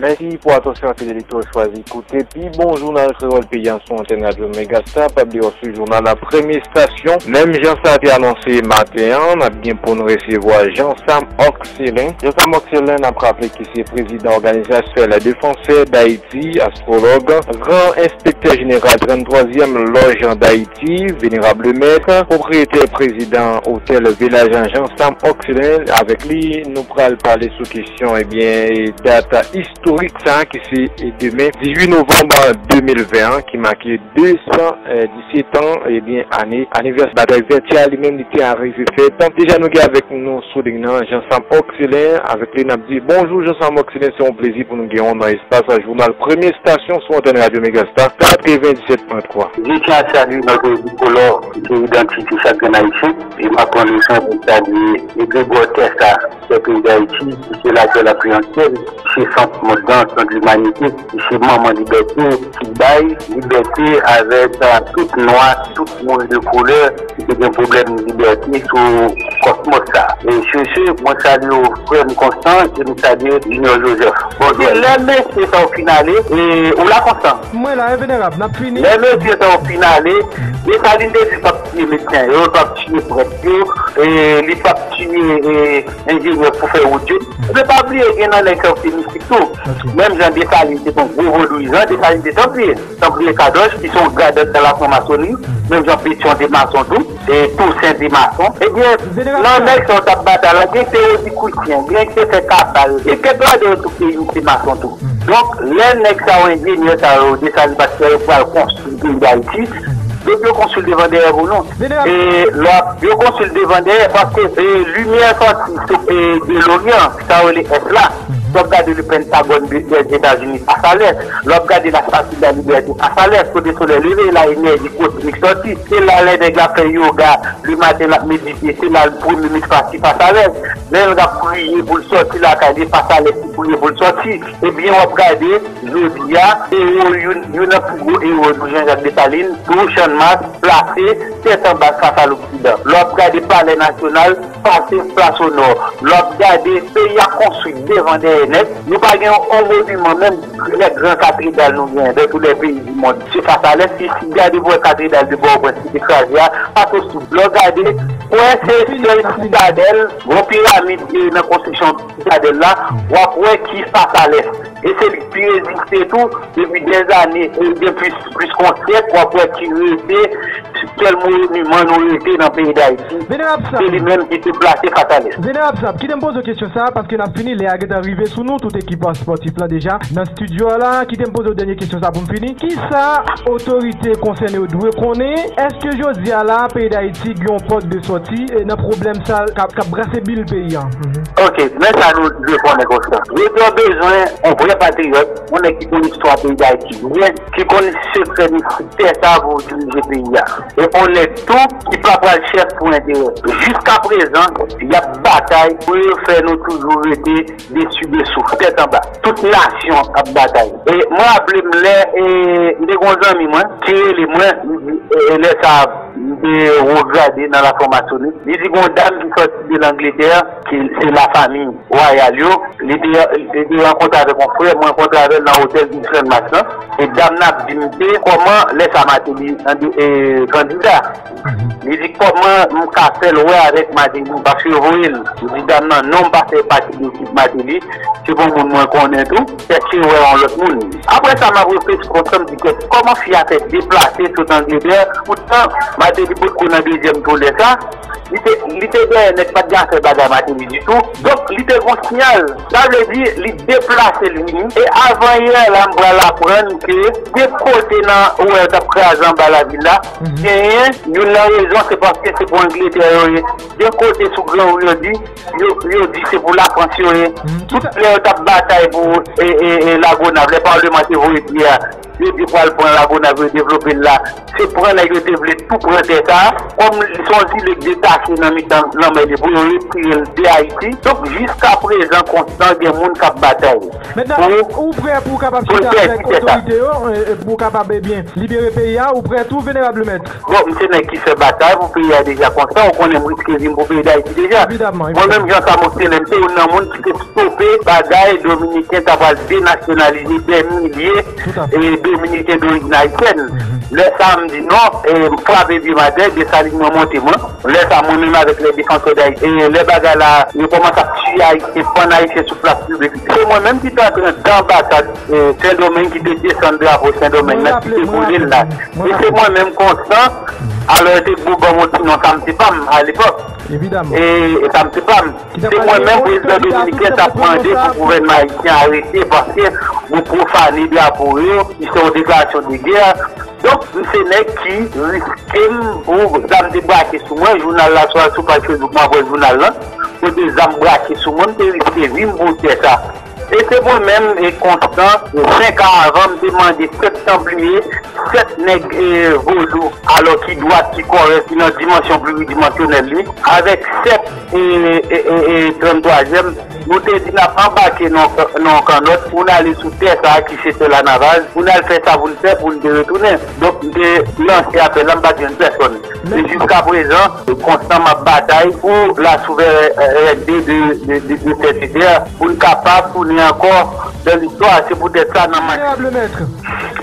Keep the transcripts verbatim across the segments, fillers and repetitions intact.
Mèsi pou atansyon ak fidelite w chwazi koute pi bon jounal kreyòl peyi a sou antèn Radyo Megastar. Pa bliye w swiv jounal la Premye Estasyon. Menm jan sa te anonse maten an, n ap gen pou n resevwa Jean Sam Oxelen. Jean Sam Oxelen, n ap raple ki se prezidan Organisation des Défenseurs d'Haïti, astwològ, gran enspektè jeneral trannntwazyèm lòj an Dayiti, venerab lemèt, pwopriyetè prezidan otèl Vilaj Jean Sam Oxelen. Avèk li, nou pral pale sou kesyon, ebyen, dat istorik sa ki se demen, dizuit novanm de mil ven an, ki make de san disèt an, ebyen, ane anivèsè batay Vètyè a, li menm li te arive fèt. Deja nou gen avèk nou sou liy nan Jean Sam Oxelen. Avèk li n ap di bonjou Jean Sam Oxelen, se yon plezi pou nou gen w nan espas jounal Premye Estasyon sou antèn Radyo Megastar katrevenndisèt pwen twa. Je tiens à saluer notre bicolore qui fait l'identité chacun haïtien. Et ma prend le temps de saluer le Grégoire Testa, c'est président Haïti, qui est la terre la plus ancienne, c'est centre montant de l'humanité, c'est maman liberté, qui baille liberté avec euh, toute noix, tout moun de koulè ki te gen pwoblèm libète sou kòsmòs sa. E sou se, mwen salye w frè m Konstan e m salye Junior Joseph. Bon, lè mesye sa yo fin ale, e, ou la Konstan? Mwen la, e venerab, n ap fini. Lè mesye sa yo fin ale, Desalin te di l p ap tiye medsen yo, l p ap tiye prèt yo, e, li p ap tiye e, enjenyè pou fè wout yo. Epi pa bliye, gen nan nèg sa yo ki mistik tou. Menm jan Desalin te yon gwo vodouyizan, Desalin te tanpliye. Tanpliye Kadòj, ki se yon gad nan lafranmasoni, menm jan Petyon te mason tou, e Tousen te mason. Ebyen, nan nèg sa yo t ap batay la, gen ki te rosicrucien, gen ki te fè kabal, e kèk ladan yo tou ki te mason tou. Donk, lè nèg sa yo, enjenyè sa yo, Desalin pa t fè, yo pral konstwi peyi Dayiti, donk yo konstwi l devan dèyè pou nou. E lè yo konstwi l devan dèyè, paske e, limyè sòti e, de Loryan, sa yo rele S la, lè w ap gade le Pentagòn de- des États-Unis fas a lès, lè w ap gade la Statue de la Liberté fas a lès, kote solèy leve, la enèji kosmik sòti. Se la lè nèg la fè yoga, le maten l ap medite, se la premye mit pati fas a lès. Lè l ap priye pou l sòti lakay li, fas a lès li priye pou l sòti. Ebyen, w ap gade, jodi a, ewo, youn, youn nan pi gwo ewo nou, Jean Jacques Dessalines, tou Channmas, plase tèt anba fas a Loksidan. Lè w ap gade Palè Nasyonal, pase Plas Onò. Lè w ap gade, peyi a konstwi devan dèyè nèt. Nou pa gen yon moniman, menm lè gran katedral nou genyen dans tous les pays du monde, se fas a lès. Isi, gade pou wè katedral de Pòtoprens ki te kraze a, pa posib. Lè w gade, wè se sèl sitadèl, gwo piramid e nan konstriksyon sitadèl la, w ap wè ki fas a lès. E se li ki pi reziste tou, depi dèzane, e depi plis ke yon syèk, w ap wè ki rete, sèl moniman nou rete nan peyi Dayiti, se li menm ki te plase fas a lès. Venerab Sab, kite m poze w kesyon sa a, paske n ap fini, lè a gentan rive sou nou, tout ekip espòtif la deja nan estidyo a la. Kite m poze w dènye kesyon sa a pou m fini. Kisa otorite konsène yo dwe konnen? Èske jodi a la, peyi Dayiti gen yon pòt de sòti, e, nan pwoblèm sa k ap, k ap brase bil peyi a? Mhm. Ok, men sa nou dwe konnen konsa. Jodi a bezwen yon vrè patriyòt, yon nèg ki konn istwa peyi Dayiti byen, ki konn sekrè mistik tè sa pou dirije peyi a. E yon nèg tou ki pa pral chèf pou enterè. Jiskaprezan, y ap batay pou yo fè nou toujou rete desi desou, tèt anba. Tout nasyon ap batay. E mwen raple m lè, e, m te gen yon zanmi mwen ki rele mwen, li di, e, e, lè sa a, m te wo grade nan lafranmasoni. Li di gon dam ki sòti de Langletè, ki se lafanmi wayal yo. Li te, li te rankontre avèk yon frè, mwen rankontre avè l nan otèl Disneyland Max lan. E dam nan ap di m ke kòman lè sa Mateli an de, e, kandida. Li di kòman m ka fè l wè avèk Mateli, paske yo voye l. M di dam nan non, m pa fè pati de ekip Mateli. Se pou moun mwen konnen tou, kèk se wè yon lòt moun. Apre sa, m ap reflechi konsa, m di kèk, kòman fi a fè deplase sot Angletè, poutan Mateli potko nan dezyèm tou lè sa, li te, li te dèyè nèt, pa t gen afè bagay Mateli ditou. Donk, li te gon siyal. Sa vle di, li deplase l vini. E avan yè la, m pral aprann ke de kote nan wè yo t ap kraze anba lavil la, genyen, youn nan rezon, se paske se pou Angletè yo ye. De kote sou gran ri yo di, yo, yo di se pou Lafrans yo ye. Tout lè yo t ap batay pou, e, e, e, Lagonav, lè palman te voye pye a, yo te pral pran Lagonav, yo devlope l la. Se pran nèg yo te vle tou pran tè sa a. Kòm li se yon zile k detache nan mitan lanmè de pou yo retire l de Ayiti. Donk, jiska prezan, Konstan, gen moun k ap batay pou, pou l pèdi tè sa. Mentnan, ou prè pou w kapab chita avèk otorite yo, e, e pou w kapab, ebyen, libere peyi a, ou prè tou, Venerab Lemèt? Bon, m se nèg ki fè batay pou peyi a deja, Konstan, ou konnen m riske vi m pou peyi Dayiti deja. Evidaman, evidaman. Mwen menm, Jean Samot Selen, m se youn nan moun ki te stope bagay Dominiken ta pral denasyonalize dè milye e Dominiken dorijin ayisyèn. Lè sa a, m di non, e m frape pye m atè, Desalin mwen monte mwen. Lè sa a, mwen menm avèk lè defansè dayiti, e lè bagay la, yo kòmanse ap tiye Ayisyen, pann Ayisyen sou plas piblik. Se mwen menm ki te antre anndan anbasad, e, Sendomeng, ki te desann drapo Sendomeng nan, ki te boule l la. E se mwen menm, Konstan, alò yo te ban m yon ti non, sa m te pa m alepòk. Evidaman. E, e sa m te pa m. Se mwen menm, prezidan dominiken, t ap mande pou gouvènman ayisyen arete, paske nou pwofane drapo yo, ki se yon deklarasyon de gè. Donk, m se nèg ki riske m pou zam te brake sou mwen, jounal la sou, sou paj Facebook, mwen ap wè jounal lan, kote zam brake sou mwen, m te riske vi m pou tè sa. E se mwen menm, e Konstan, senk an avan, m te mande sèt Tanpliye, sèt nèg, e, vodou, alò ki dwat, ki kòrèk, ki nan dimansyon pliridimansyonèl li, avèk sèt, e, e, e, e, tranntwazyèm, nou te di n ap anbake nan, nan yon kannòt pou n ale sou tè sa a ki se tè Lanavaz, pou n al fè sa pou n fè, pou n te retounen. Donk, m te lanse apèl la, m pa t jwenn pèsòn. E jiska prezan, Konstan, m ap batay pou la souverènte de, de, de, de tè de tè, pou n kapab tounen ankò nan listwa. Se poutèt sa, nan Onorab Lemèt.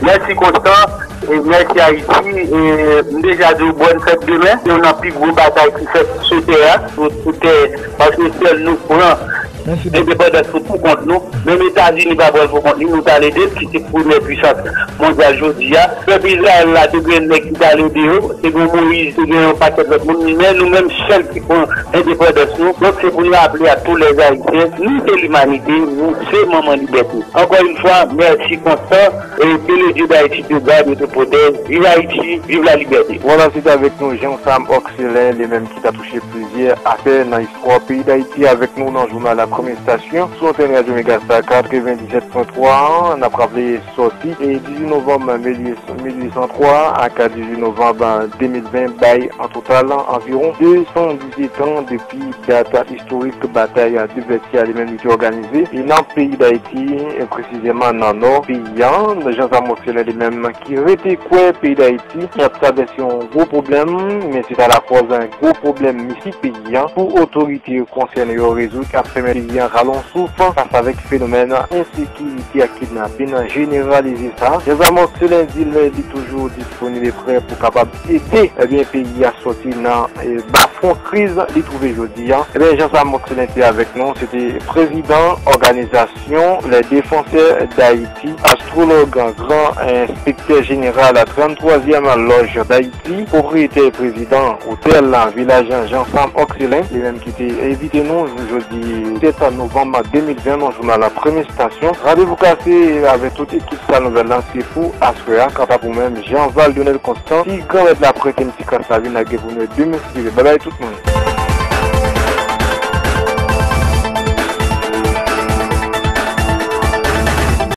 Mèsi, Konstan, e mèsi, Ayiti. E m deja di w bòn fèt demen. Se youn nan pi gwo batay ki fèt sou tè a, sou, sou tè, paske sèl nou pran endepandans nou pou kont nou. Menm Etazini pa pran l pou kont li, nou t al ede l, ki se premyè pwisans mondyal jodi a. Pèp Izrayèl la, te gen nèg ki t al ede yo, te gen Moyiz, te gen yon pakèt lòt moun, men nou menm sèl ki pran endepandans nou. Donk, se pou n raple a tou lè Ayisyen, nou se limanite, nou se manman libète. Encore une fois, merci Constant, et que le Dieu d'Haïti te garde et te protège. Vive Haïti, vive la liberté. Voilà, c'est avec nous Jean-Sam Oxelin, li menm ki ta touche plizyè aspè nan istwa peyi Dayiti avèk nou nan jounal La Première Station sou antèn Radyo Megastar katrevenndisèt pwen twa an. N ap raple sòti e dizuit novanm mil uit san twa ak dizuit novanm de mil ven bay an total anviwon de san dizuit an depi dat istorik batay de Vètyè a li menm li te òganize e nan peyi Dayiti, e presizèman nan nò peyi a. Jean-Sam Oxelin li menm ki rete kwè peyi Dayiti ap travèse yon gwo pwoblèm, men se ta lakòz yon gwo pwoblèm mistik peyi a pou otorite konsène yo rezoud k ap fèmen peyi a rale yon souf fas avèk fenomèn ensekirite ak kidnapin jeneralize sa. Jean-Sam Oxelin di l li toujou disponib e prè pou kapab ede, ebyen, peyi a sòti nan, e, bafon kriz li twouve jodi a. Ebyen, Jean-Sam Oxelin te avèk nou, se te prezidan òganizasyon Les Défenseurs d'Haïti, astwològ, gran enspektè jeneral tranntwazyèm lòj Dayiti, pwopriyetè e prezidan otèl Vilaj Jean-Sam Oxelin, li menm ki te envite nou jodi sèt novanm de mil ven nan jounal Premye Stasyon. Randevou kase avèk tout ekip Sal Nouvèl lan, se pou aswè a. Kanta pou mwen, Jean Val Donel Constant, si Granmèt la prete m ti kras la vin lage pou nou demen si Dye vle. Babay tout moun.